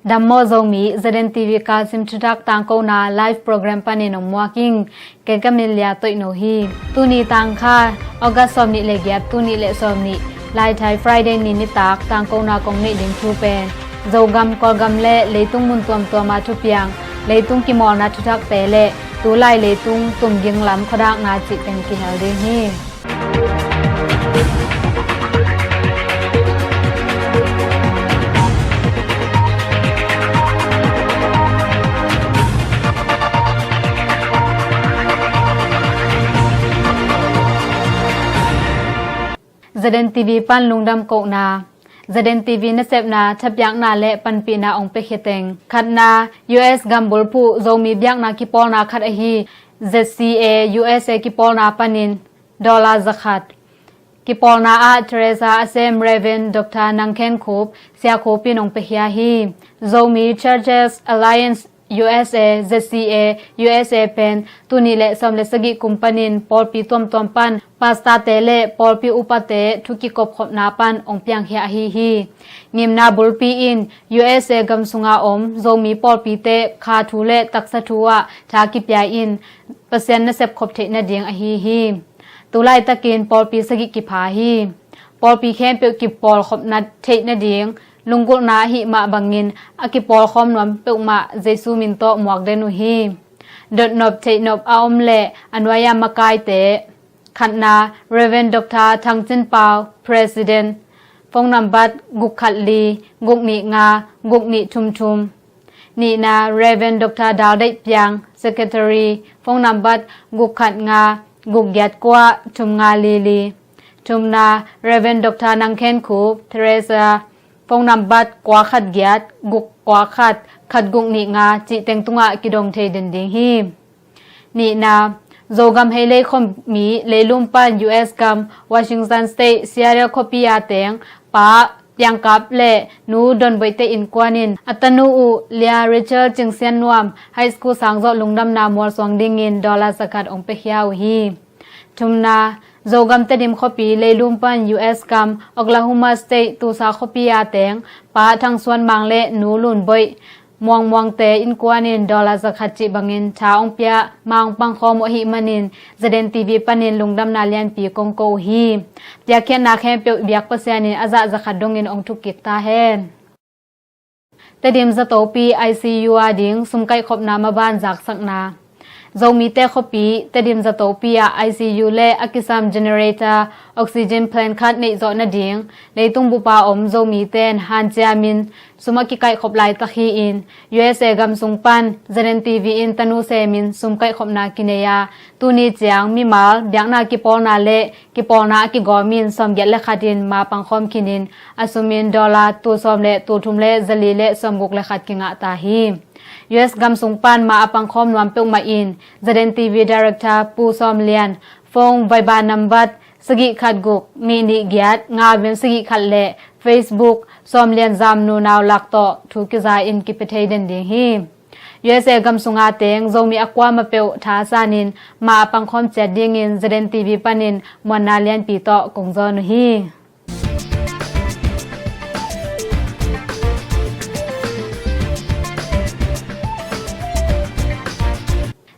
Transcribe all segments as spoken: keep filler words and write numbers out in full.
Dam maw Zomi, ZNTV Kachin thuthak tangkona live program panin hong muak ing. Kei ka min Lia Toih No hi. Tuni tangkha August sawmnih le giat, tuni le sawmnih, Laithai Friday ni nitak tangkona kong neih ding thu pen Zogam, Kawlgam le leitung mun tuamtuama thupiang, leitung kimawlna thuthakte le tulai leitung tumging lam khuadakna cih teng kihel ding hi. ZNTV pan lungdam kohna. ZNTV nasepna thapiakna le panpihna hong pia khiteng. Khatna, U S gam bulphuh Zomi biakna kipawlna khat ahi ZCA U S A kipawlna panin dollar zakhat kipawlna ah Teresa a sem Reverend Doctor Nang Khen Khup, Sia Khup in hong piakhia hi. Zomi Churches Alliance U S A, ZCA U S A pen tuni le sawm le sagih kum panin pawlpi tuamtuam pan pastor-te le pawlpi upate thu kikopkhopna pan hong piangkhia ahi hi. Ngimna bulpi in U S A gam sunga om Zomi pawlpite kha thu le taksa thu ah tha kipia in Pasian nasep khop theih nading ahi hi. Tulaitakin pawlpi sagih kipha hi. Pawlpi khempeuh kipawlkhopna theih nading lunggulhna ahih mah bangin a kipawlkhawm nuam peuhmah Jesu min tawh muak den uh hi. Dotnop theihnop a om le a nuai-a makaite. Khatna, Reverend Doctor Thang Cin Pau, President, phone nambat guk khat li, guk nih nga, guk nih thum thum. Nihna, Reverend Doctor Dal Deih Piang, Secretary, phone nambat guk khat nga, guk giat kua, thum nga li li. Thumna, Reverend Doctor Nang Khen Khup, Teresa, phone nambat kua khat giat, guk kua khat, khat guk nih nga, cih teng tungah kidong thei den ding hi. Nihna, Zogam Heilei khuami leilung pan U S gam Washington State Seattle khuapi a teng Pa Piang Kap le Nu Don Boih te innkuan in a tanu uh Lia Rachel Cing Sian Nuam high school sangzawh lungdamna mualsuang dingin dollar zakhat hong piakhia uh hi. Thumna, Zogam Tedim khuapi leilung pan U S gam Oklahoma State Tulsa khuapi a teng Pa Thang Suan Mang le Nu Lun Boih Muangmuangte innkuan in dollar zakhat cih bangin tha hong pia, ma hong pangkhawm uh ahih manin ZNTV panin lungdamna lianpi kong ko uh hi. Piakkhiatna khempeuh biak Pasian in a zah zakhat dongin hong thuk kik ta hen. Tedim Zatopi ICU a ding sum kaihkhopna maban zaksakna. Zomite khuapi Tedim Zatopi ah ICU le a kisam generator, oxygen plant khat neih zawh nading leitung bupa om Zomite in hanciamin sum a kikaihkhop laitak hi-in, U S A gam sung pan ZNTV in tanu semin sum kaihkhopna kinei a, tuni ciang mimal biakna kipawlna le kipawlna a kigawmin sawmgiat le khat in ma pangkhawm khinin a sumin dollar tul sawm le tul thum le zali le sawmguk le khat kingah ta hi. U S gam sung pan ma a pangkhawm nuam peuhmah in ZNTV Director Pu Sawm Lian phone Viber nambat sagih khat guk nih nih giat nga vem sagih khat le Facebook Sawm Lian Zam Nu Nau Lak tawh thu kiza in kipia thei den ding hi. U S A gam sunga teng Zomi a kuamah peuh thasanin ma a pangkhawm ciat dingin ZNTV panin muanna lianpi tawh kong zawn uh hi.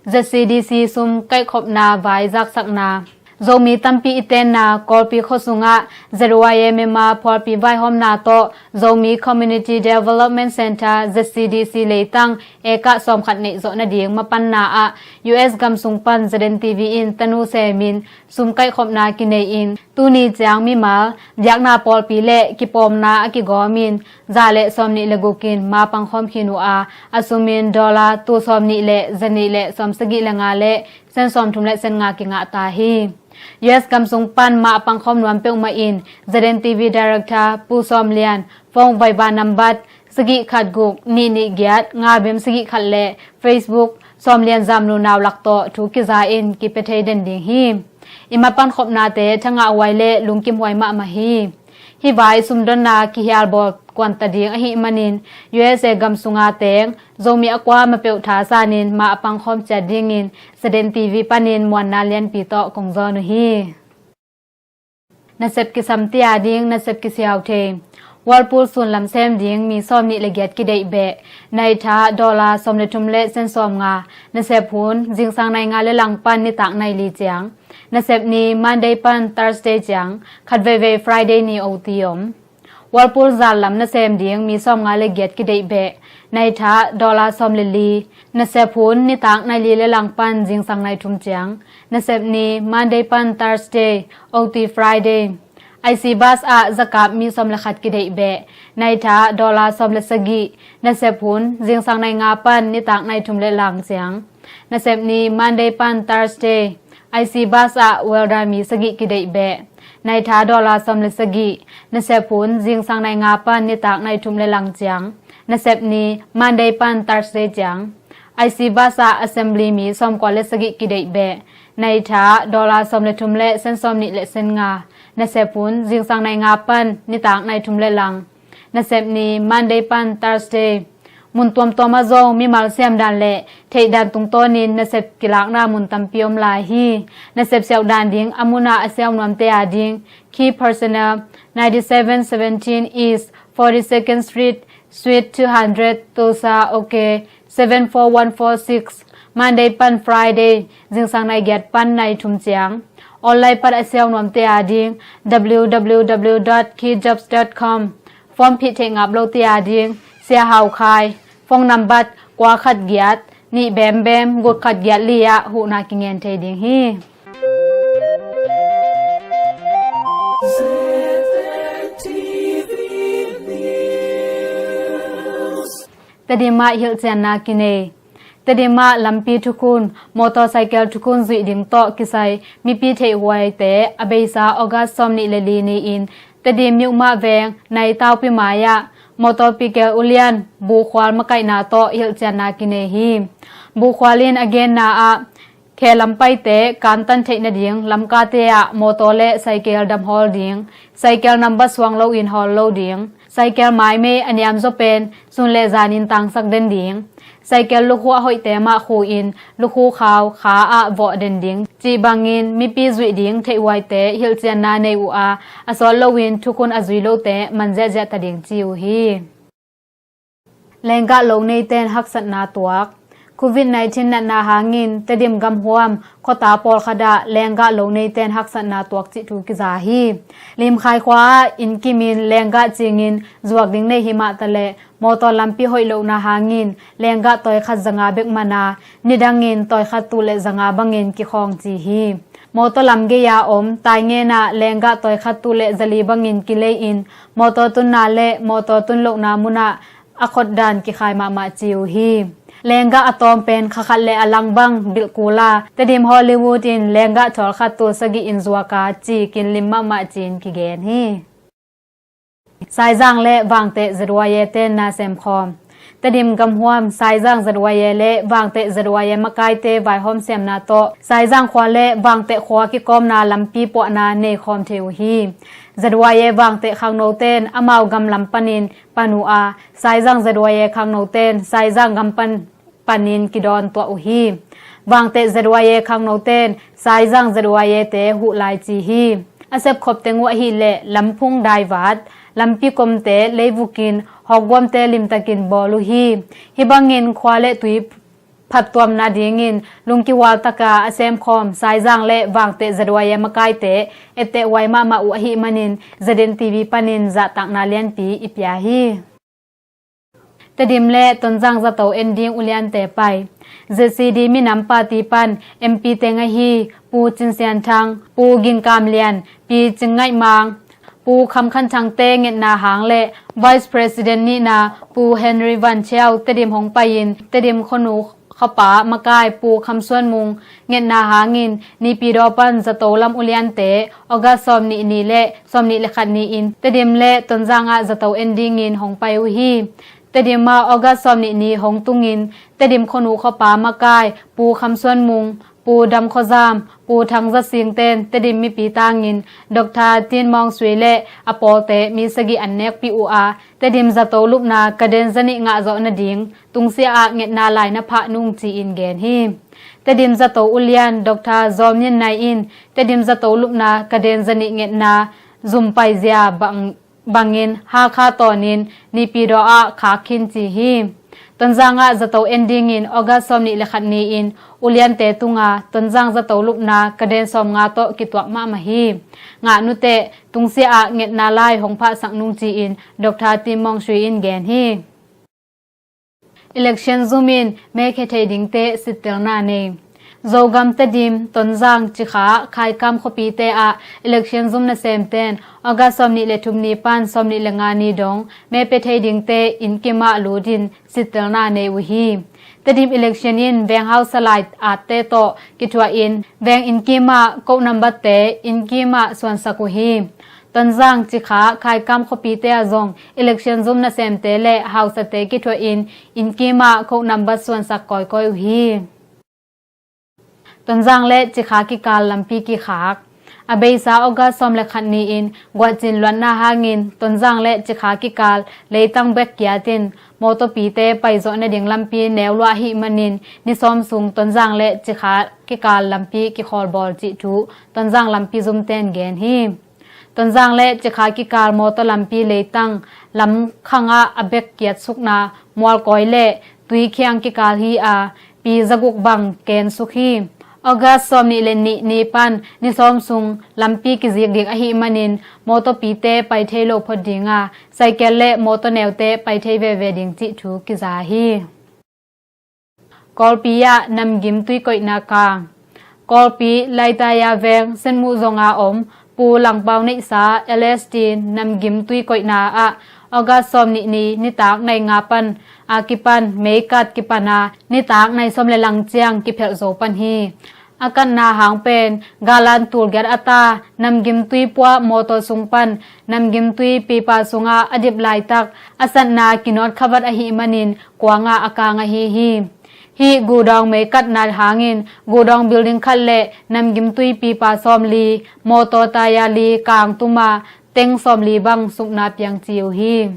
ZCDC sum kaihkhopna vai zaksakna. Zomi tampi i tenna Kawlpi khua sungah ZYMMA phualpi vaihawmna tawh Zomi Community Development Centre, ZCDC leitang eka sawmkhat neih zawh nading mapanna ah U S gam sung pan ZNTV in tanu semin sum kaihkhopna kinei in, tuni ciang mimal biakna pawlpi le kipawmna a kigawmin za le sawmnih le gukin ma pangkhawm khin uh a, a sumin dollar tul sawmnih le zanih le sawmsagih le nga le sen sawmthum le sen nga kingah ta hi. U S gam sung pan ma a pangkhawm nuam peuhmah in ZNTV Director Pu Sawm Lian phone Viber nambat sagih khat guk nih nih giat nga vem sagih khat le Facebook Sawm Lian Zam Nu Nau Lak tawh thu kiza in kipia thei den ding hi. I mapan khopnate thangah huai le lungkim huai mahmah hi. Hih vai sumdonna kihial bawl kuanta ding ahih manin U S A gam sunga teng Zomi a kuamah peuh thasanin ma a pangkhawm ciat dingin ZNTV panin muanna lianpi tawh kong zawn uh hi. Nasep kisam tia ding nasep kisiau thei. Whirlpool sunlam sem ding mi sawm nih le giat kideih beh. Naitha dollar sawm le thum le sen sawm nga. Nasep hun zingsang nai nga le lang pan nitak nai li ciang. Nasep ni Monday pan Thursday ciang, khat veivei Friday ni O T om. Whirlpool zan lam na sem ding mi sawm nga le giat kideih beh. Naitha dollar sawm le li. Nasep hun nitak nai li le lang pan zingsang nai thum ciang. Nasep ni Monday pan Thursday, O T Friday. I C bus ah zakap mi sawm le khat kideih beh. Naitha dollar sawm le sagih. Nasep hun zingsang nai nga pan nitak nai thum le lang ciang. Nasep ni Monday pan Thursday. I C bus ah welder mi sagih kideih beh. Naitha dollar sawm le sagih. Nasep hun zingsang nai nga pan nitak nai thum le lang ciang. Nasep ni Monday pan Thursday ciang. I C bus ah assembly mi sawm kua le sagih kideih beh. Naitha dollar sawm le thum le sen sawm nih le sen nga. Nasep hun zingsang nai nga pan nitak nai thum le lang. Nasep ni Monday pan Thursday. Mun tuamtuam ah zong mimal siam dan le theih dan tungtawnin nasep kilakna mun tampi om lai hi. Nasep siauh dan ding a mun ah a siau nuamte a ding, Key Personnel, ninety seven seventeen East forty second Street, Suite two hundred, Tulsa, OK, seven four one four six. Monday pan Friday, zingsang nai giat pan nai thum ciang. Online pan a siau nuamte a ding, W W W dot key jobs dot com. Form phih theih ngap lote a ding, Sia Hau Khai. Phone number kua khat giat, nih bembem, guk khat giat li ah huhna kingen thei ding hi. Tedim ah hilhcianna kinei. Tedim ah lampi thukhun, motorcycle thukhun zuih ding tawh kisai mipi theihhuaite a beisa August sawm nih le li ni-in Tedim Myukmah veng Naitaupi mai-ah motor pikel ulian Bukhual makaihna tawh hilhcianna kinei hi. Bukhual in a genna ah khe lampaite kantan theih nading lamkate ah motor le cycle dam hawl ding, cycle number suang loin hawl lo ding, cycle maimei a niamzaw pen sun le zanin tangsak den ding, cycle lukhu a hoihte mah khu-in lukhu khau kha ah vawh den ding cih bangin mipi zuih ding theihhuaite hilhcianna nei uh a, a sawt loin thukhun a zui lote man ziahziah ta ding ci uh hi. Lenggah lo neiten haksatna tuak. Covid nineteen natna hangin Tedim gamhuam khuata pawlkhat ah lenggah lo neiten haksatna tuak cih thu kiza hi. Limkhai khua ah inn kimin lenggah cingin zuak ding nei himah taleh motor lampi hoih lohna hangin lenggah tawi khat zanga bek mana, nidangin tawi khat tul le zanga bangin kikhawng ci hi. Motor lam gei-a om Taingen ah lenggah tawi khat tul le zali bangin kilei-in motor tunna le motor tun lohna munah a khotdan kikhai mahmah ci uh hi. Lenggah a tawm pen kha khat le a lang bang bilh kul a, Tedim Hollywood in lenggah thawl khat tul sagih in zuak a, cikin lim mahmah ci-in kigen hi. Saizang le Vangteh Z Y A ten na semkhawm. Tedim gamhuam Saizang Z Y A le Vangteh Z Y A makaite vaihawm siamna tawh Saizang khua le Vangteh khua kikawmna lampi puahna neikhawm thei uh hi. Z Y A Vangteh khangnoten amau gam lam panin pan uh a, Saizang Z Y A khangnoten Saizang gam pan panin kidawn tuah uh hi. Vangteh Z Y A khangnoten Saizang Z Y A te huh lai ci hi. A sepkhop teng uh ahileh lamphung daivat, lampi komte leivukin hawkguamte limtakin bawl uh hi. Hih bangin khua le tui phattuam nadingin lungkihual taka a semkhawm Saizang le Vangteh Z Y A makaite etteh huai mahmah uh ahih manin Z N T V panin zahtakna lianpi i pia hi. Tedim le Tonzang zato en ding uliante pai. Z C D minam party pan M P teng ahi Pu Cin Sian Thang, Pu Ging Kam Lian, Pi Cing Ngaih Mang, Pu Kham Khan Thangte ngetna hang le Vice President nihna Pu Henry Van Chiau Tedim hong pai-in Tedim khuanu khuapa makai Pu Kham Suan Mung ngetna hangin Naypyidaw pan zato lam uliante August sawm nih ni le sawm nih le khat ni-in Tedim le Tonzang ah zato en dingin hong pai uh hi. Tedim ah August sawm nih ni hong tungin Tedim khuanu khuapa makai Pu Kham Suan Mung, Pu Dam Khua Zam, Pu Thang Za Sing ten Tedim mipi tangin Doctor Tin Maung Sui le a pawlte mi sagih an nekpih uh a, Tedim zato lupna kaden zanih ngah zawh nading tungsiah ah ngetna lai na phah nung ci-in gen hi. Tedim zato ulian Doctor Zawm Nyin Nai in Tedim zato lupna kaden zanih ngetna zum paizia bang bangin Hakha tawnin Naypyidaw ah khak khin ci hi. Tonzang ah zato en dingin August sawmnih le khat ni-in uliante tunga Tonzang zato lupna kaden sawmnga tawh kituak mahmah hi. Ngah nuteh tungsiah ah ngetna lai hong phahsak nung ci-in Doctor Tim Maung Shwe in gen hi. Election zum in mekhia thei dingte sittelna nei. Zogam, Tedim, Tonzang, Cikha, Khaikam khuapite ah election zum nasemten August sawmnih le thum ni pan sawmnih le nga ni dong mepia thei dingte innkim ah lutin sittelna nei uh hi. Tedim election in veng hausa lai atte tawh kithuahin veng innkim ah code number-te innkim ah suansak uh hi. Tonzang, Cikha, Khaikam khuapite ah zong election zum nasemte le hausate kithuahin innkim ah code number suansak kawikawi uh hi. Tonzang le Cikha kikal lampi kikhak. A beisa August sawm le khat ni-in guahcin luatna hangin Tonzang le Cikha kikal leitang bek kiat in mawtawpite paizawh nading lampi neu lua ahih manin ni sawm sung Tonzang le Cikha kikal lampi kikhawlbawl cih thu Tonzang lampi zumten gen hi. Tonzang le Cikha kikal mawtaw lampi leitang lam khangah a bek kiatsukna mualkawi le tuikhiang kikal hi a, pi zaguk bang kensuk hi. August sawmnih le nih ni pan ni sawm sung lampi kizik ding ahih manin mawtawpite pai thei lo phot ding a, saikel le mawtaw neute pai thei veve ding cih thu kiza hi. Kawlpi ah namgim tuikoihna kang. Kawlpi Laitaya veng Senmuh zonga om Pu Langpau neihsa L S T namgim tuikoihna ah August sawmnih ni nitak nai nga pan a kipan meikat kipan a nitak nai sawm le lang ciang kiphelh zo pan hi. A katna hang pen galan tulgiat a ta namgim tui puah mawtaw sung pan namgim tui pipa sungah a dip laitak a satna kinawt khavat ahih manin kuangah a kang ahi hi. Hih gudawng mei katna hangin gudawng building khat le namgim tui pipa sawmli, mawtaw taya li kang tuma teng sawmli bang sukna piang ci uh hi.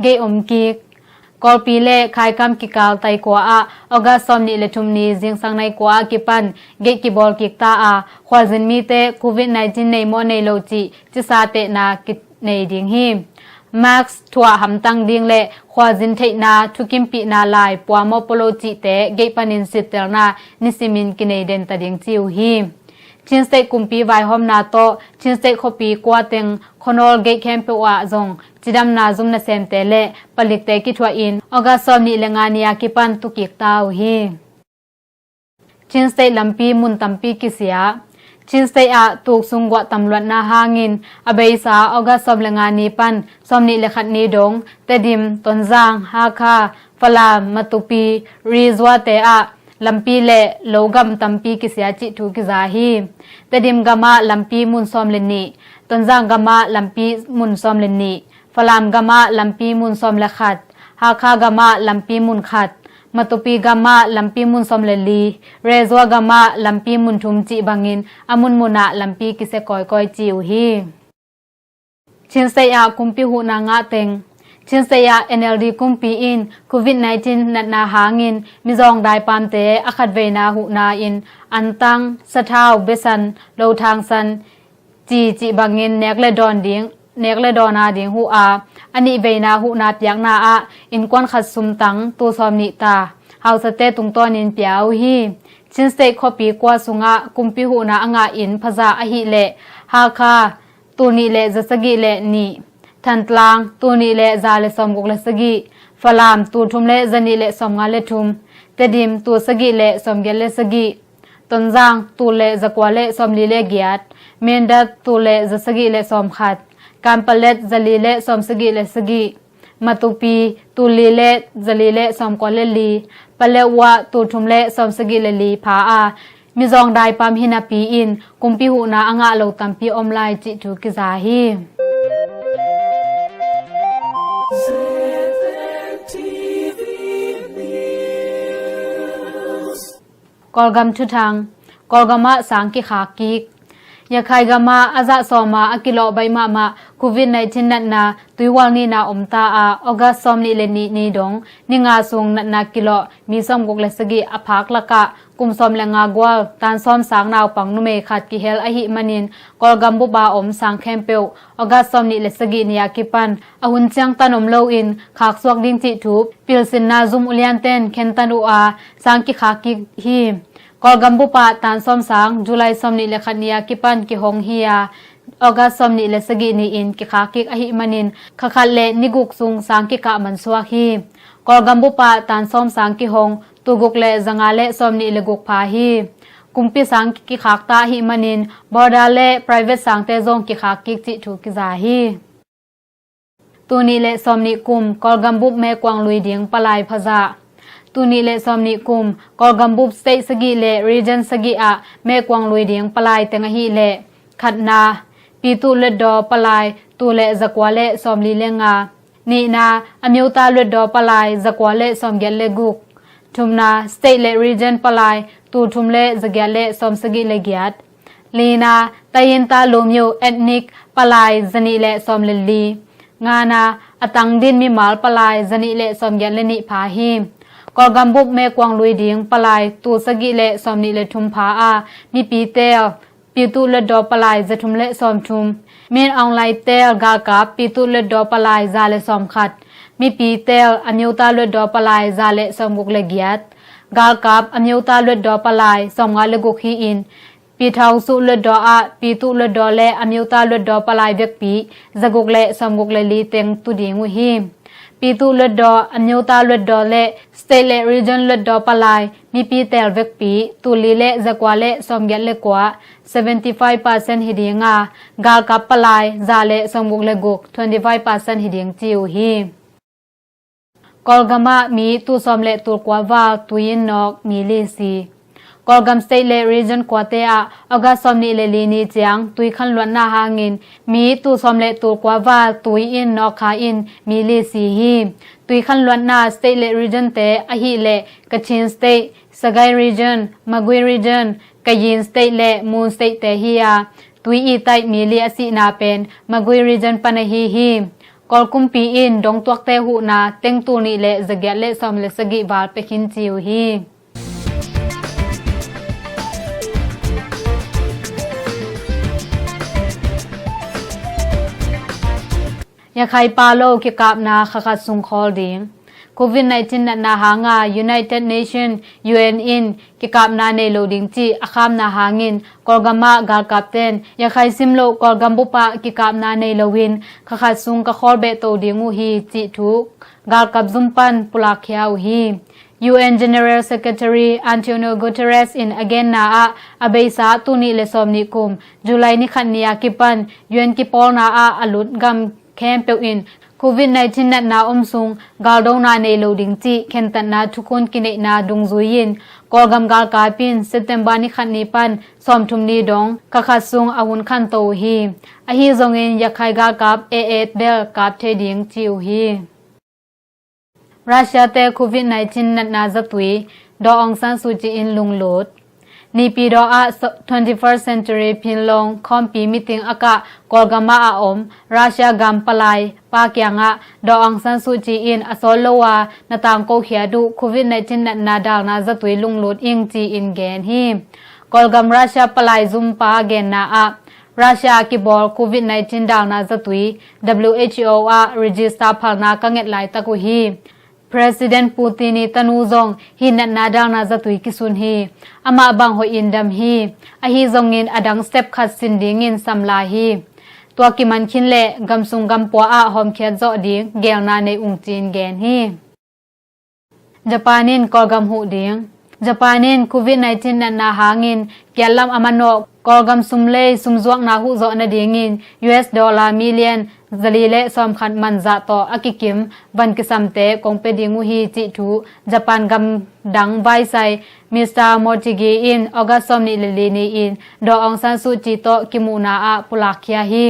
Gate om kik. Kawlpi le Khaikam kikal taikua ah August sawmnih le thum ni zingsang nai kua ah kipan gate kibawl kik ta a, khualzin mite covid nineteen nei maw nei lo cih cisa tehna kinei ding hi. Mask thuah hamtang ding le khualzin theihna thukimpihna lai pua maw pua lo cihte gate panin sittelna nisimin kinei denta ding ci uh hi. Chin State kumpi vaihawmna tawh Chin State khuapi kua teng khuanawl gate khempeuh ah zong cidamna zum nasemte le palikte kithuahin August sawmnih le nga ni a kipan tukik ta uh hi. Chin State lampi mun tampi kisia. Chin State ah tuksung guah tamluatna hangin a beisa August sawm le nga ni pan sawmnih le khat ni dong Tedim, Tonzang, Hakha, Falam, Matupi, Ri zuate ah lampi le logam tampi kisia cih thu kiza hi. Tedim gamah lampi mun sawm le nih, Tonzang gamah lampi mun sawm le nih, Falam gamah lampi mun sawm le khat, Hakha gamah lampi mun khat, Matupi gamah lampi mun sawm le li, Rezua gamah lampi mun thum cih bangin a munmunah lampi kisia kawikawi ci uh hi. Chin State ah kumpi huhna ngah teng. Chin State ah N L D kumpi in covid nineteen natna hangin mizawng daipamte a khatveina huhna in antang, sathau, besan, lothangsan, ci cih bangin nek le dawn ding, nek le dawn a ding huh a, a nihveina huhna piakna ah innkuan khat sumtang tul sawmnih ta hausate tungtawnin pia uh hi. Chin State khuapi kua sungah kumpi huhna a ngah in phaza ahih leh Hakha tul nih le za sagih le nih, Thantlang tul nih le za le sawmguk le sagih, Falam tul thum le za nih le sawmnga le thum, Tedim tul sagih le sawmgiat le sagih, Tonzang tul le za kua le sawmli le giat, Mindat tul le za sagih le sawmkhat, Kanpalet za li le sawmsagih le sagih, Matupi tul li le za li le sawmkua le li, Paletwa tul thum le sawmsagih le li pha a, mizawng daipam hi napi in kumpi huhna a ngah lo tampi om lai cih thu kiza hi. Kawlgam thuthang. Kawlgam ah sang kikhak kik. Yakhai gam ah a zah sawm a a kilawh baih mahmah Covid nineteen natna tuihual nihna om ta a, August sawm nih le nih ni dong ni nga sung natna kilawh mi sawm guk le sagih a phak lakah kum sawm le nga gual tan sawm sang naupang numei khat kihel ahih manin Kawlgam bup a om sang khempeuh August sawm nih le sagih ni a kipan a hun ciangtan om loin khaksuak ding cih thu pilsinna zum ulianten khentan uh a, sang kikhak kik hi. Kawlgam bup ah tan sawm sang July sawm nih le khat ni a kipan kihong hi a, August sawm nih le sagih ni-in kikhak kik ahih manin kha khat le ni guk sung sang kikah mansuak hi. Kawlgam bup ah tan sawm sang kihong tul guk le za nga le sawm nih le guk pha hi. Kumpi sang kikhak ta ahih manin border le private sangte zong kikhak kik cih thu kiza hi. Tul nih le sawm nih kum Kawlgam bup mekuang lui ding palai phazah. Tul nih le sawm nih kum Kawlgam bup state sagih le region sagih ah mekuang lui ding palai teng ahih leh: khatna, Pitu Luetdaw palai tul le za kua le sawm li le nga. Nihna, Amyotha Luetdaw palai za kua le sawm giat le guk. Thumna, state le region palai tul thum le za giat le sawm sagih le giat. Lina, Tayinta Lumyo ethnic palai za nih le sawm le li. Ngana, a tangdin mimal palai za nih le sawm giat le nih pha hi. Kawlgam bup mekuang lui ding palai tul sagih le sawm nih le thum pha a, mipi teel Pitu Luetdaw palai za thum le sawm thum, Min Aung Hlaing teel galkap Pitu Luetdaw palai za le sawm khat, mipi teel Amyotha Luetdaw palai za le sawm guk le giat, galkap Amyotha Luetdaw palai sawm nga le guk hi-in, Pyithu Hluttaw ah Pitu Luetdaw le Amyotha Luetdaw palai vekpi za guk le sawm guk le li teng tu ding uh hi. Pitu Luetdaw, Amyotha Luetdaw le state le region Luetdaw palai mipi teel vekpi tul li le za kua le sawm giat le kua, seventy five percent hi ding a, galkap palai za le sawm guk le guk, twenty five percent hi ding ci uh hi. Kawlgam ah mi tul sawm le tul kua val tui in nawk mi li si. Kawlgam state le region kuate ah August sawm nih le li ni ciang tui khanluatna hangin mi tul sawm le tul kua val tui in nawk kha in mi li si hi. Tui khanluatna state le region te ahih leh Kachin state, Sagaing region, Magway region, Kayin state le Mon state te hi a, tui i taih mi li a sihna pen Magway region pan ahi hi. Kawl kumpi in dongtuakte huhna teng tul nih le za giat le sawm le sagih val pia khin ci uh hi. Yakhai pa lo kikapna kha khat sung khawl ding. Covid nineteen natna hanga United Nation, U N in kikapna nei lo ding cih a khamna hangin Kawlgam ah galkapten Yakhai simloh Kawlgam bup ah kikapna nei loin kha khat sung ka khawl behto ding uh hi cih thu galkap zum pan pulakkhia uh hi. U N General Secretary Antonio Guterres in a genna ah a beisa tul nih le sawm nih kum July ni khat ni a kipan U N kipawlna ah a lut gam khempeuh in Covid nineteen natna om sung galdona nei lo ding cih khentatna thukhun kineihna dungzui in Kawlgam galkap in September ni khat ni pan sawmthum ni dong kha khat sung a hun khanto uh hi. Ahi zongin Yakhai galkap A eight bel kap thei ding ci uh hi. Russia te Covid nineteen natna zatui, Daw Aung San Suu Kyi in lunglut. Naypyidaw ah twenty-first century Phinlong khawmpi meeting a kah Kawlgam ah a om Russia gam palai pa kiangah Daw Aung San Suu Kyi in a sawt lo a na tangko khiat uh Covid nineteen natna dalna zatui lunglut ing ci-in gen hi. Kawlgam Russia palai zumpa genna ah Russia a kibawl Covid nineteen dalna zatui W H O ah register phalna ka nget laitak uh hi. President Putin i tanu zong hih natna dalna zatui kisun hi. Amah bang hoih in dam hi. Ahi zongin a dang step khat sin dingin sam lai hi. Tua kiman khin leh gamsung gampua ah hawmkhiat zawh ding geelna nei ung ci-in gen hi. Japan in Kawlgam huh ding. Japan in Covid nineteen natna hangin kiatlam a manawh Kawlgam sumlei sumzuakna huhzawh nadingin U S dollar million zali le sawmkhat manzah tawh a kikim van kisamte kong pia ding uh hi cih thu Japan gam dang vaisai Mister Motegi in August sawmnih le li ni-in Daw Aung San Suu Kyi tawh kimuhna ah pulakkhia hi.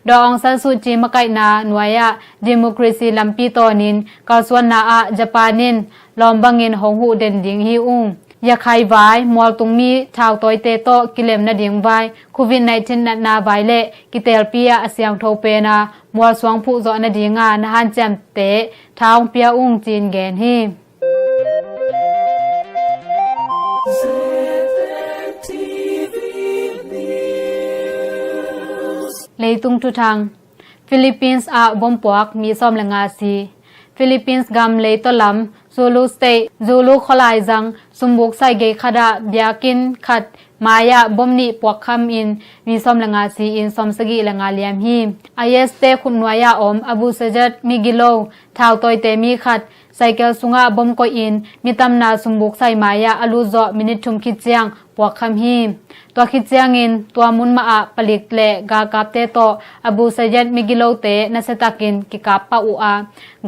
Daw Aung San Suu Kyi makaihna nuai-ah democracy lampi tawnin kalsuanna ah Japan in lawm bangin hong huh den ding hi ung. Yakhai vai, mualtung mi thautawite tawh kilem nading vai, Covid nineteen natna vai le kitelpi ah a siangtho pen a mualsuang phuh zawh nadinga na hanciamte tha hong pia ung ci-in gen hi. Leitung thuthang. Philippines ah bompuak mi sawm le nga si. Philippines gam leitaw lam, Sulu State, Sulu khualai zang, sumbuk sai gei khat ah biakinn khat mai-ah bom nih puakkham in mi sawm le nga si-in sawm sagih le nga liam hi. I S te khutnuai-ah om Abu Sajat Migilo thautawite mi khat cycle sungah bom koih in mi tamna sumbuk sai mai-ah a lut zawh minit thum khit ciang puakkham hi. Tua khit ciangin tua mun mah ah palik le galkapte tawh Abu Sajat Migilote nasiatakin kikap pah uh a,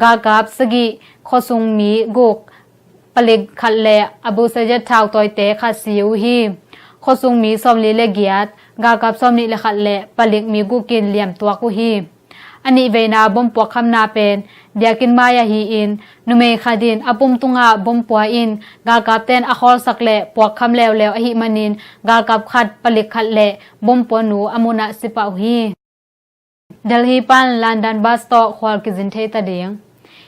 galkap sagih, khuasung mi guk, palik khat le Abu Sajat thautawite khat si uh hi. Khuasung mi sawmli le giat, galkap sawmnih le khat le palik mi gukin liam tuak uh hi. A nihveina bom puakkhamna pen biakinn mai ahi in, numei khat in a pum tungah bom pua in galkapten a khawlsak le puakkham leuleu ahih manin galkap khat palik khat le bom puanu a munah si pah uh hi. Delhi pan London bus tawh khual kizin thei ta ding.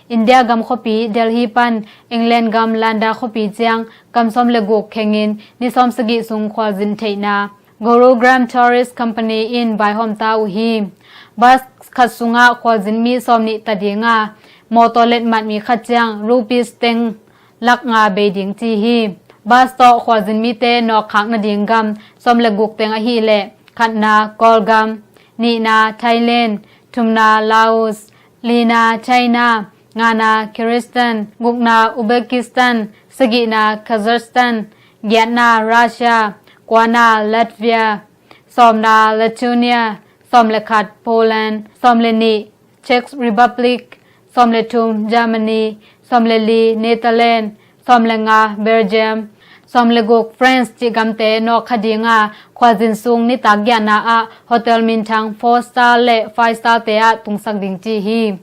India gam khuapi Delhi pan England gam London khuapi ciang kam sawm le guk khengin ni sawm sagih sung khualzin theihna Gurugram Tourist Company in vaihawm ta uh hi. Bus khat sungah khualzin mi sawmnih ta dinga, mawtaw letmat mi khat ciang rupees teng lak nga bei ding ci hi. Bus tawh khualzin mite nawkkhak nading gam sawm le guk teng ahih leh khatna Kawlgam, nihna Thailand, thumna Laos, lina China, ngana Kyrgyzstan, gukna Uzbekistan, sagihna Kazakhstan, giatna Russia, kuana Latvia, sawmna Lithuania, sawm le khat Poland, sawm le nih Czech Republic, sawm le thum Germany, sawm le li Netherlands, sawm le nga Belgium, sawm le guk France cih gamte nawk kha dinga, khualzin sung nitak giahna ah hotel minthang four star le five star te ah tungsak ding ci hi.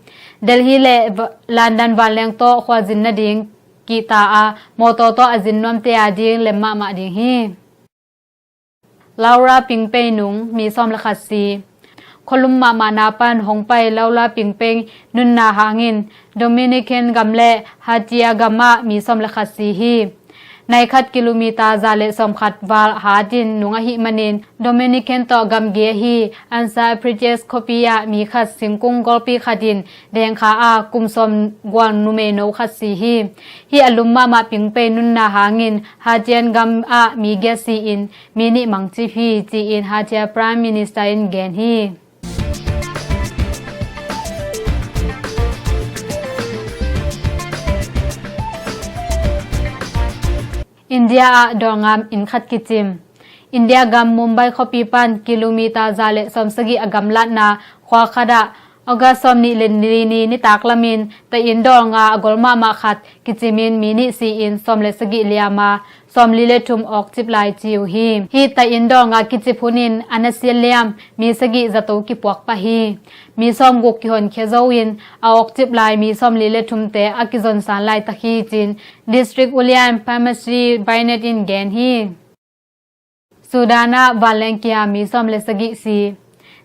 Delhi le Va-, London vanleng tawh khualzin nading kihta a, mawtaw tawh a zin nuamte a ding lem mahmah ding hi. Laura Pingpei nung mi sawm le khat si. Khualum mahmahna pan hong pai Laura Pingpei nunna hangin Dominican gam le Haiti gam ah mi sawm le khat si hi. Nai khat kilometer za le sawm khat val hatin nung ahih manin Dominican tawh gamgi ahi Anza Princess khuapi ah mi khat singkung gawlpi khat in dengkha a kum sawm gual numeino khat si hi. Hih a lum mahmah Pingpei nunna hangin Haitian gam ah mi giat si-in mi nih mangcip hi ci-in Haiti Prime Minister in gen hi. India ah dawlngam inn khat kicim. India gam Mumbai khuapi pan kilometer za le sawm sagih a gamlatna khua khat ah August sawm nih le li ni nitak lamin ta inn dawl nga a gol mahmah khat kicimin mi nih si-in sawm le sagih liam a, sawm li le thum awkcip lai ci uh hi. Hih ta inn dawl nga kicip hunin a nasia liam mi sagih zato kipuak pah hi. Mi sawm guk kihonkhia zo in a awkcip lai mi sawm li le thumte a kizonsan laitak hi ci-in District Ulian Pharmacy Bainet in gen hi. Sudan ah vanleng kia mi sawm le sagih si.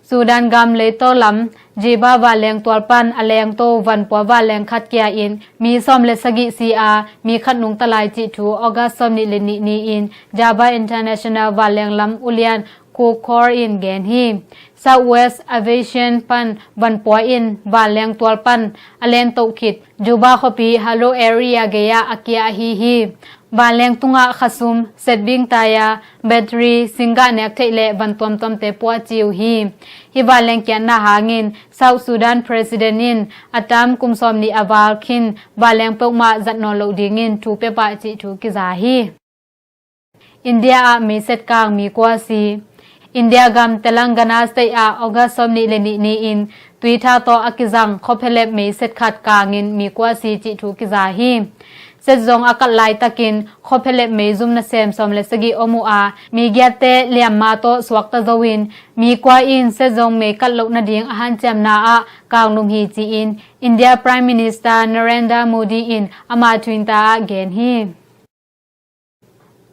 Sudan gam leitaw lam Juba vanleng tual pan a lengto vanpua vanleng khat kia in mi sawm le sagih si a, mi khat nungta lai cih thu August sawm nih le nih ni-in Juba International vanleng lam ulian Kukor in gen hi. South West Aviation pan vanpua in vanleng tual pan a lengto khit Juba khuapi Halo area gei ah a kia ahi hi. Vanleng tungah khasum, setbing taya, battery, singgah nek theih le van tuamtuamte puah ci uh hi. Hih vanleng kiatna hangin South Sudan President in a tam kum sawm nih a val khin vanleng peuhmah zat nawn loh dingin thu pia pah cih thu kiza hi. India ah meiset kang mi kua si. India gam Telangana State ah August sawm nih le nih ni-in tuitha tawh a kizang khuaphelep meiset khat kangin mi kua si cih thu kiza hi. Set zong a kalh laitakin khuaphelep meizum nasem sawm le sagih om uh a, mi giatte liamma tawh suakta zo in mi kua in set zong mei kalh loh nading a hanciamna ah kangnum hi ci-in India Prime Minister Narendra Modi in ama Twitter ah gen hi.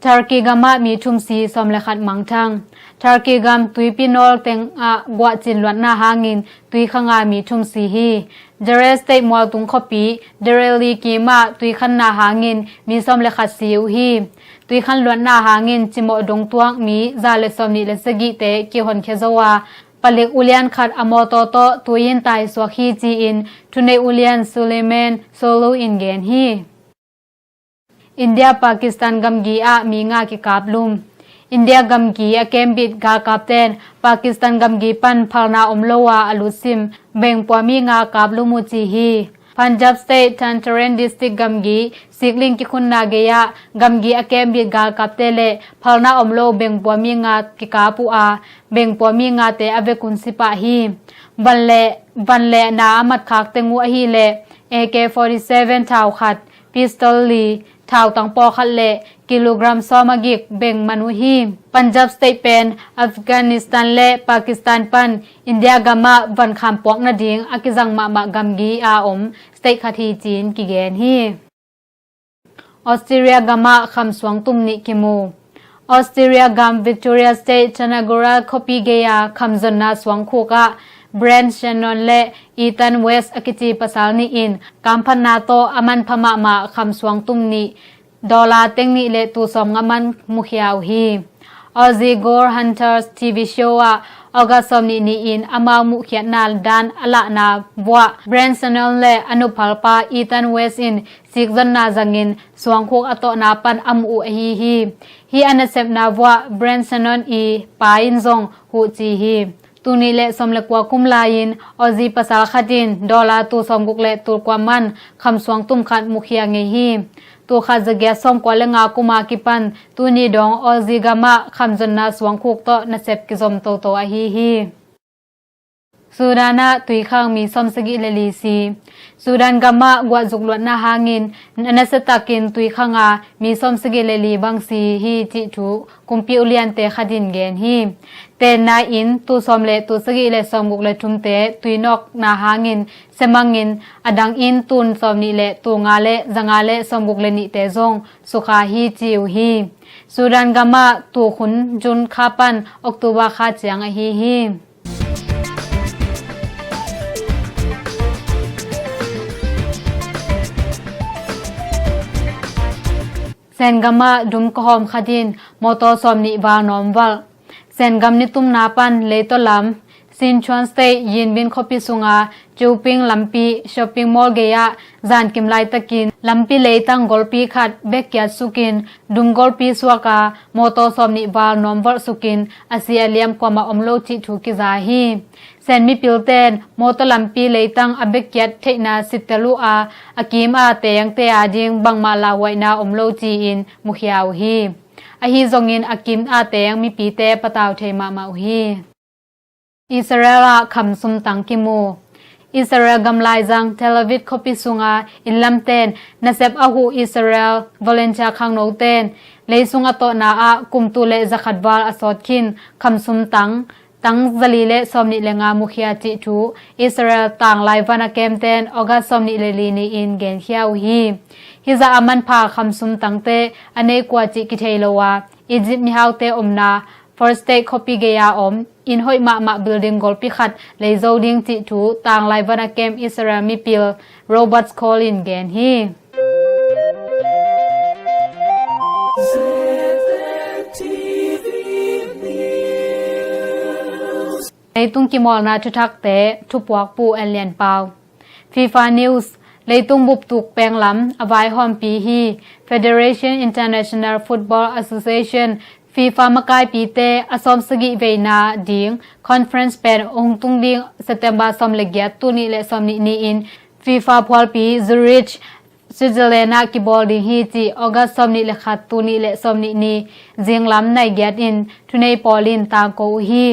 Turkey gamah mi thum si, sawm le khat mangthang. Turkey gam tuipi nawl tengah guah cin luatna hangin tui khanga mi thum si hi. Jere State mualtung khuapi Dereli kimah tui khanna hangin mi sawm le khat si uh hi. Tui khan luatna hangin cimawh dongtuak mi za le sawmnih le sagihte kihonkhia zo a, palik ulian khat a mawtaw tawh tui in taisuak hi ci-in thuneih ulian Suleiman Solu in gen hi. India Pakistan gamgi ah mi nga kikaplum. India gamgi a kembit galkapten Pakistan gamgi pan phalna om lo a a lutsim bengpua mi nga kaplum uh ci hi. Punjab State Tantaran District gamgi sikling kikhunna gei-ah gamgi a kembit galkapte le phalna om lo bengpua mi nga kikap uh a, bengpua mi ngate a vekun si pah hi. Van le, van le na a matkhak teng uh ahih leh A K forty-seven thau khat, pistol li, thautang pawlkhat le kilogram sawm a gik beng man uh hi. Punjab State pen Afghanistan le Pakistan pan India gamah van khampuak nading a kizang mahmah gamgi a om state khat hi ci-in kigen hi. Australia gamah khamsuang tum nih kimu. Australia gam Victoria State Chanagura khuapi gei-a khamzonna suangkhuk ah Brent Shannon le Ethan West a kici pasal nih in kamphatna tawh a manpha mahmah khamsuang tum nih, dollar teng nih le tul sawmnga man mukhia uh hi. Aussie Gold Hunters T V show ah August sawmnih ni-in amau muhkhiatna dan a lahna vuah Brent Shannon le a nuphalpa Ethan West in sikzonna zangin suangkhuk a tawhna pan a muh uh ahi hi. Hih a nasepna vuah Brent Shannon i pa in zong huh ci hi. Tul nih le sawm le kua kum lai-in Aussie pasal khat in dollar tul sawmguk le tul kua man khamsuang tum khat mukhia ngei hi. Tul khat zagiat sawmkua le nga kum a kipan tuni dong Aussie gamah khamzonna suangkhuk tawh nasep kizom toto ahi hi. Sudan ah tuikhang mi sawmsagih le li si. Sudan gamah guahzuk luatna hangin nasiatakin tuikhang a mi sawmsagih le li bang si hi cih thu kumpi uliante khat in gen hi. Tenna in tul sawm le tul sagih le sawmguk le thumte tuinawkna hangin semangin, a dang in tul sawmnih le tul nga le zanga le sawmguk le nihte zong sukha hi ci uh hi. Sudan gamah tukhun June kha pan October kha ciang ahi hi. Sen gamah dum kawhawm khat in mawtaw sawmnih val nawmvalh. Sen gam nitumna pan leitaw lam Sichuan State Yinbin khuapi sunga Chuping lampi shopping mall gei-ah zankim laitakin lampi leitang golpi khat bekkiat sukin dum golpi suak a mawtaw sawmnih val nawmvalh sukin a si a liam kuamah om lo cih thu kiza hi. Sen mipilte in mawtaw lampi leitang a bekkiat theihna sittel uh a, a kim a tengte ading bangmah lauhuaina om lo ci-in mukhia uh hi. Ahi zongin a kim a teng mipite patau thei mahmah uh hi. Israel ah khamsum tang kimu. Israel gamlaizang Tel Aviv khuapi sunga innlamten nasep a huh Israel volunteer khangnoten leisung a tawhna ah kum tul le zakhat val a sawt khin khamsum tang, tang zali le sawmnih le nga mukhia cih thu Israel tanglai van a kemten August sawmnih le li ni-in genkhia uh hi. Hizah a manpha khamsum tangte a nei kua cih kithei lo a, Egypt mihaute omna First State khuapi gei-a om inn hoih mahmah building golpi khat lei zo ding cih thu tanglai van a kem Israel mipil Robert Cole in gen hi. Leitung kimawlna thuthakte thupuakpu An Lian Pau. FIFA News. Leitung buptuk penglam a vaihawmpi hi. Federation International Football Association, FIFA makaipite a sawmsagih veina ding conference pen hong tung ding September sawm le giat, tul nih le sawmnih ni-in FIFA phualpi Zurich, Switzerland ah kibawl ding hi cih August sawmnih le khat, tul nih le sawmnih ni zinglam nai giat in thunei pawl in tangko uh hi.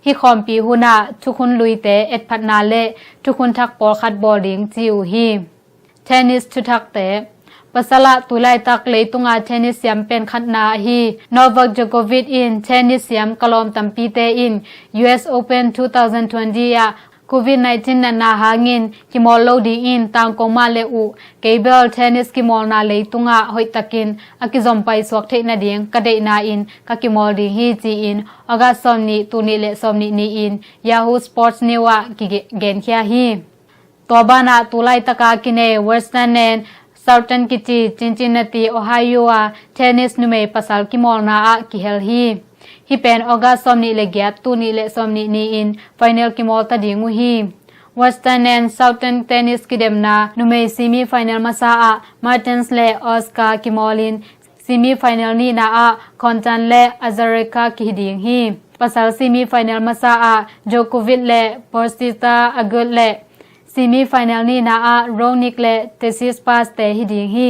Hih khawmpi hunah thukhun luite etphatna le thukhun thak pawlkhat bawl ding ci uh hi. Tennis thuthakte. Pasalah tulaitak leitunga tennis siam pen khatna ahi Novak Djokovic in tennis siam ka lawm tampite in U S Open two thousand twenty ah Covid nineteen natna hangin kimawl lo dingin tangkong mah le uh, kei bel tennis kimawlna leitungah hoihtakin a kizom paisuak theih nading ka deihna in ka kimawl ding hi, ci-in August sawmnih, tul nih le sawmnih ni-in Yahoo Sports News ah kigenkhia hi. Tua banah tu laitaka kinei Western and Southern kici Cincinnati, Ohio a tennis numei pasal kimawlna ah kihel hi. Hih pen August sawmnih le giat, tul nih le sawmnih ni-in final kimawl ta ding uh hi. Western and Southern tennis kidemna numei semi final masa ah Mertens le Osaka kimawlin, semi final nihna ah Gontian le Azarenka kihi ding hi. Pasal semi final masa ah Djokovic le Bautista Agut le semi final nihna ah Raonic le Tsitsipas te hi ding hi.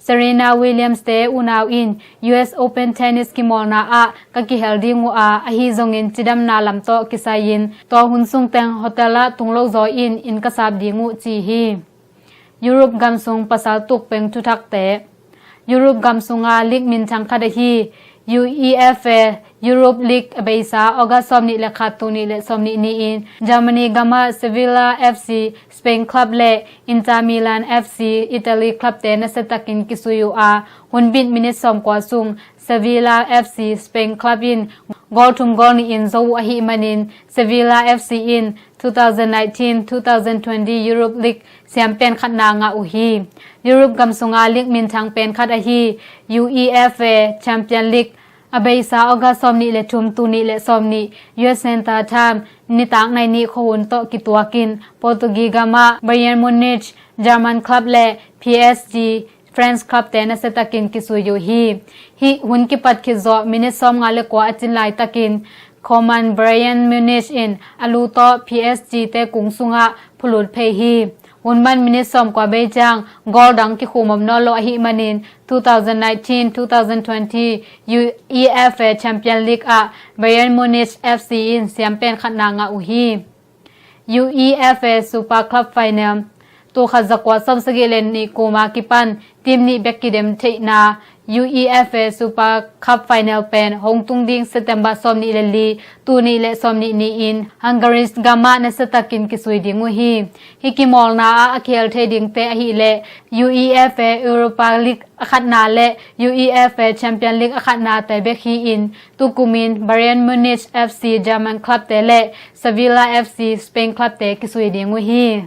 Serena Williams te unau in U S Open tennis kimawlna ah ka kihel ding uh a, ahi zongin cidamna lam tawh kisai-in tua hun sungteng hotel ah tung lo zaw in inn ka sap ding uh, ci hi. Europe gam sung pasal tukpeng thuthakte. Europe gam sunga league minthang khat ahi UEFA Europe League a beisa August sawmnih le khat, tul nih le sawmnih ni-in Germany gamah Sevilla F C Spain club le Inter Milan F C Italy club te nasiatakin kisui uh a, hun bit minit sawmkua sung Sevilla F C Spain club in goal thum goal nih in zo uh ahih manin Sevilla F C in two thousand nineteen two thousand twenty Europe League siam pen khatna ngah uh hi. Europe gam sunga league minthang pen khat ahi UEFA Champion League a beisa August sawmnih le thum, tul nih le sawmnih U S Central Time nitak nai nih khuahun tawh kituakin Portugal gamah Bayern Munich German club le P S G French club te nasiatakin kisui uh hi. Hih hun kipat khit zawh minit sawmnga le kua a cin laitakin Coman Bayern Munich in a lu tawh P S G te kung sungah phulut phei hi. Hun man minit sawmkua bei ciang goal dang kikhum om nawn lo ahih manin two thousand nineteen two thousand twenty UEFA Champion League ah Bayern Munich F C in siam pen khatna ngah uh hi. UEFA Super Cup Final. Tul khat zakua sawmsagih le nih kuma kipan team nih bek kidem theihna UEFA Super Cup Final pen hong tung ding September sawmnih le li, tul nih le sawmnih ni-in Hungary gamah nasiatakin kisui ding uh hi. Hih kimawlna ah a kihel thei dingte ahih leh UEFA Europa League a khatna le UEFA Champion League a khatna te bek hi-in, tukumin Bayern Munich F C German club te le Sevilla F C Spain club te kisui ding uh hi.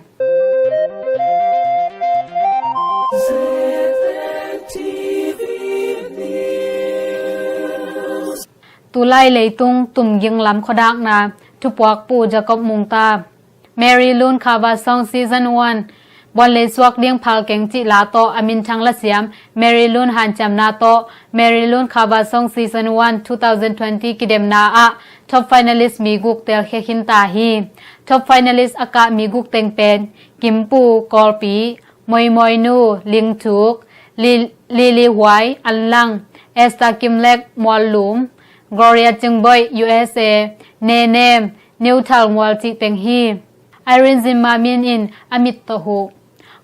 Tulai leitung tumging lam khuadakna, thupuakpu Jacob Mungta. Mary Lun Cover Song Season one. Buan lei suak ding phal keng cih la tawh a minthang lasiam Mary Lun hanciamna tawh Mary Lun Cover Song Season one two thousand twenty kidemna ah top finalist mi guk telkhia khin ta hi. Top finalist a kah mi guk teng pen Kimpu Kawlpi, Moimoinu Lingthuk, Li- Lily Huai Anlang, Esther Kimlek Muallum, Gloria Cingboih U S A, Nenem Neuthal Mual cih teng hi. Irene Zimmerman in a mit tawh huh.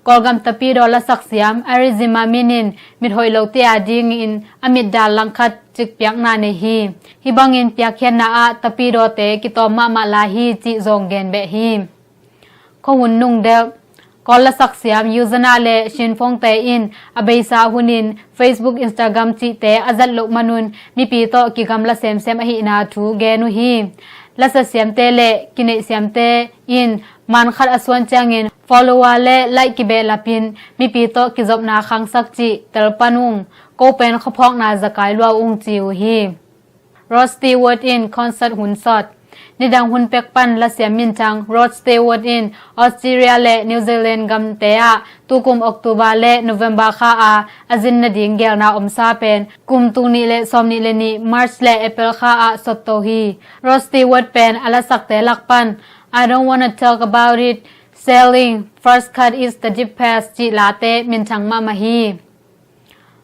Kawlgam tapidaw lasak siam Irene Zimmerman in mit hoih lote a dingin a mit dal langkhat cikpiakna nei hi. Hih bangin piakkhiatna ah tapidawte kitawm mahmah lai hi cih zong gen beh hi. Khuahun nungdelh. Kawl lasak siam Yuzana le Shinfongte in a beisa hunin Facebook, Instagram cihte a zat loh manun mipi tawh kigamla semsem ahihna thu gen uh hi. Lasa siamte le kineih siamte in man khat a suan ciangin follower le like kibehlapin mipi tawh kizopna khangsak cih telpan ung, ko pen khuaphawkna zakai lua ung ci uh hi. Rod Stewart in concert hun sawt. Nidang hun pek pan lasiam minthang Rod Stewart in Australia le New Zealand gamte ah tukum October le November kha a a zin nading gelna omsa pen kum tul nih le sawmnih le nih March le April kha ah sawtto hi. Rod Stewart pen a lasakte lak pan I Don't Wanna Talk About It, Sailing, First Cut Is the Deepest cih late minthang mahmah hi.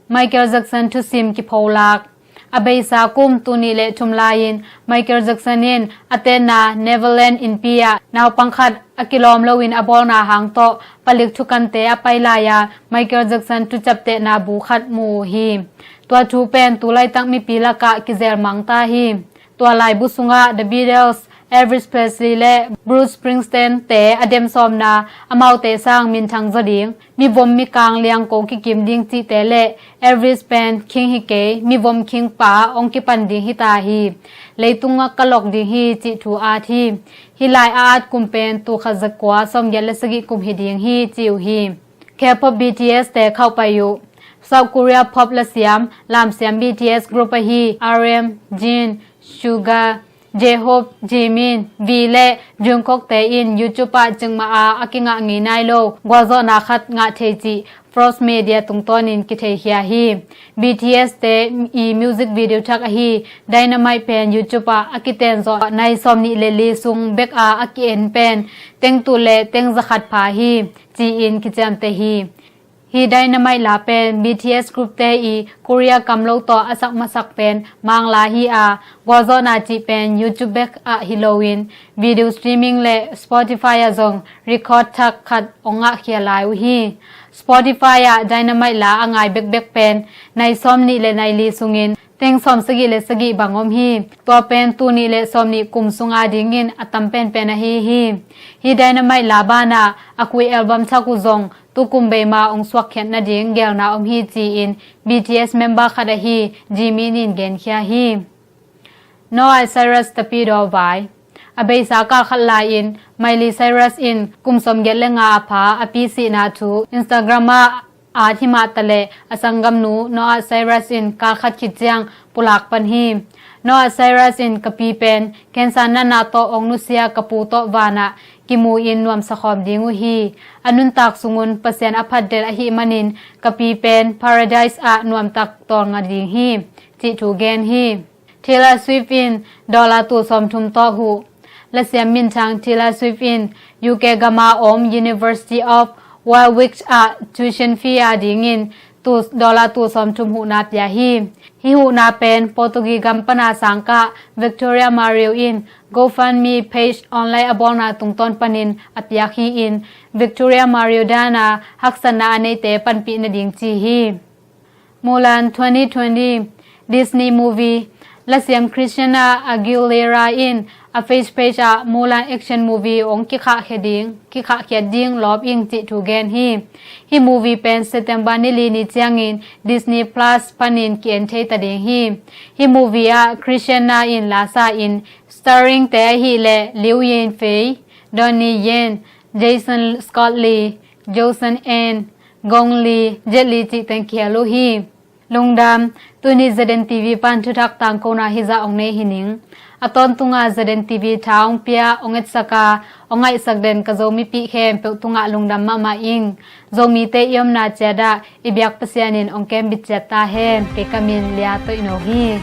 Michael Jackson thusim kipholak. A beisa kum tul nih le thum lai-in Michael Jackson in a tenna Neverland innpi ah naupang khat a kilawm loin a bawlna hang tawh palik thukante a pai lai-a Michael Jackson thuciaptehna bu khat mu uh hi. Tua thu pen tu laitak mipi lakah kizel mang ta hi. Tua laibu sungah The Beatles, Elvis Presley le Bruce Springsteen te a dem sawmna, amaute sang minthang zaw ding, mivom mikang liangko kikim ding cihte le Elvis pen king hi kei, mivom king pa hong kipan ding hi ta hi. Leitungah ka lok ding hi cih thu at hi. Hih lai a at kum pen tul khat za kua sawmgiat le sagih kum hi ding hi ci uh hi. K-pop B T S te khauh pai uh. South Korea pop lasiam, lamsiam B T S group ahi R M, Jin, Suga, J-Hope, Jimin, V le Jungkook te in YouTube ah cikmah a a kingah ngei nai lo gualzawhna khat ngah thei cih Frost Media tungtawnin kitheikhia hi. B T S te i music video thak ahi Dynamite pen YouTube ah a kitenzawh nai sawmnih le li sung bek a a ki-en pen teng tul le teng zakhat pha hi ci-in kiciamteh hi. Hih Dynamite la pen B T S group te i Korea kamlo tawh a sak masak pen Mangla hi a, gualzawhna cih pen YouTube bek ah hi loin video streaming le Spotify ah zong record thak khat hong ngahkhia lai uh hi. Spotify ah Dynamite la a ngai bekbek pen nai sawmnih le nai li sungin teng sawmsagih le sagih bang om hi. Tua pen tul nih le sawmnih kum sunga dingin a tam penpen ahi hi. Hih Dynamite la banah a kui album thak uh zong tukum beima hong suakkhiat nading gelna om hi ci-in B T S member khat ahi Jimin in genkhia hi. Noah Cyrus tapidaw vai. A beisa kal khat lai-in Miley Cyrus in kum sawmgiat le nga a pha a pi sihna thu Instagram ah at hi mah taleh a sanggamnu Noah Cyrus in kal khat khit ciang pulak pan hi. Noah Cyrus in ka pi pen cancer natna tawh hong nusia ka pu tawh vanah kimu in nuamsa khawm ding uh hi. A nuntak sungun Pasian a phatdet ahih manin ka pi pen Paradise ah nuamtak tawlnga ding hi cih thu gen hi. Taylor Swift in dollar tul sawmthum tawh huh. Lasiam minthang Taylor Swift in U K gama om University of Warwick ah tuition fee a dingin tul, dollar tul sawmthum huhna pia hi. Hih huhna pen Portugal gam pana sangkah Victoria Mario in GoFundMe page online a bawlna tungtawn panin a piak hi-in Victoria Mario dana haksatna a neite panpih nading ci hi. Mulan twenty twenty Disney movie. Lasiam Christina Aguilera in a Facebook page ah Mulan action movie hong kikhahkhia ding, kikhahkhiat ding lawp ing cih thu gen hi. Hih movie pen September ni li ni ciangin Disney Plus panin ki-en thei ta ding hi. Hih movie ah Christina in lasa in starring te ahih leh Liu Yinfei, Donnie Yen, Jason Scott Lee, Joseon Eun, Gong Li, Jet Li cih teng kihel uh hi. Lungdam, tuni Z N T V pan thuthak tangkona hizah hong nei hi ning. A tawntunga Z N T V tha hong pia, hong etsak a, hong ngaihsak den ka Zomipih khempeuh tungah lungdam mahmah ing. Zomite i omna ciat ah i biak Pasian in hong kembit ciat ta hen. Kei ka min Lia Toih No hi.